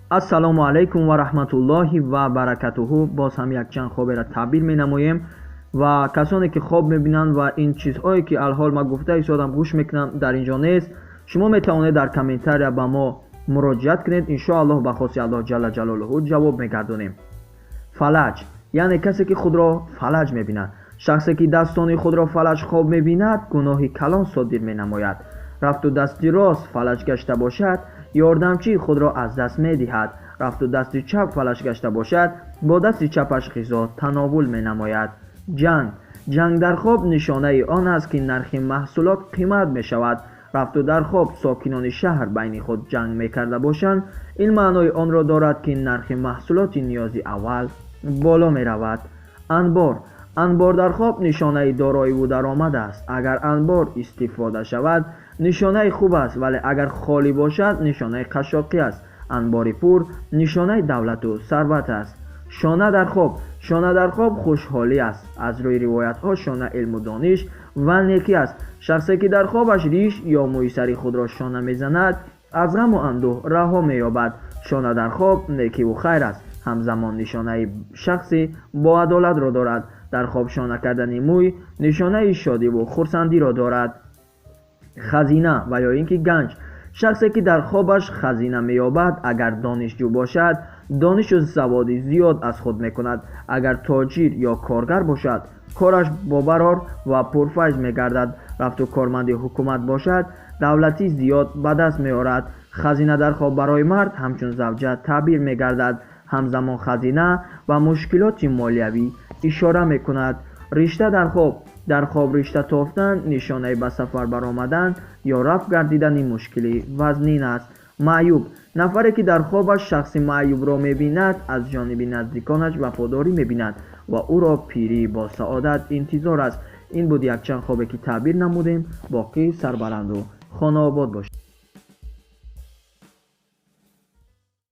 Ассалому алайкум ва раҳматуллоҳи ва баракатуҳу. Боз ҳам якчанд хоберо таъбир менамоем ва касоне ки хоб мебинанд ва ин чизҳое ки алҳол ман гуфта истодам гӯш мекунанд, дар ин ҷо нест. Шумо метавонед дар комментария ба мо муроҷиат кунед, иншоаллоҳ ба хоси Аллоҳ ҷалла ҷалолуҳу ҷавоб мегардонем. Фалаҷ, яъне касе ки худро фалаҷ мебинад. Шахсе ки дастони худро фалаҷ хоб мебинад, гуноҳи калон содир менамояд. Рафту дасти рост фалаҷ гашта бошад, ёрдамчии худро аз даст медиҳад. Рафту дасти чап фалаҷ гашта бошад, бо дасти чапаш ғизо тановул менамояд. Ҷанг. Ҷанг дар хоб нишонаи он аст, ки нархи маҳсулот қимат мешавад. Рафту дар хоб сокинони шаҳр байни худ ҷанг мекарда бошанд, ин маънои онро дорад, ки нархи маҳсулоти ниёзи аввал боло меравад. Анбор. Анбор дар хоб нишонаи дороиву даромад аст. Агар анбор истифода шавад, нишонаи хуб аст, вале агар холӣ бошад, нишонаи қашшоқӣ аст. Анбори пур нишонаи давлату сарват аст. Шона дар хоб. Шона дар хоб хушҳолӣ аст. Аз рӯи ривоятҳо шона илму дониш ва некӣ аст. Шахсе ки дар хобаш риш ё мӯи сари худро шона мезанад, аз ғаму андӯҳ раҳо меёбад. Шона дар хоб некиву хайр аст. Ҳамзамон нишонаи шахси боадолатро дорад. Дар хоб шона кардани мӯй нишонаи шодиву хурсандиро дорад. Хазина ва ё ин ки ганҷ. Шахсе ки дар хобаш хазина меёбад, агар донишҷӯ бошад, донишу саводи зиёд аз худ мекунад. Агар тоҷир ё коргар бошад, кораш бобарор ва пурфайз мегардад. Рафту корманди ҳукумат бошад, давлати зиёд ба даст меорад. Хазина дар хоб барои мард ҳамчун завҷа таъбир мегардад. Ҳамзамон хазина ба мушкилоти молиявӣ ишора мекунад. Ришта дар хоб. Дар хоб ришта тофтан нишонаи ба сафар баромадан ё рафт гардидани мушкили вазнин аст. Маъюб. Нафаре ки дар хобаш шахси маъюбро мебинад, аз ҷониби наздиконаш вафодорӣ мебинад ва ӯро пирии босаодат интизор аст. Ин буд якчанд хобе ки таъбир намудем. Боқӣ сарбаланду хонаобод бошед.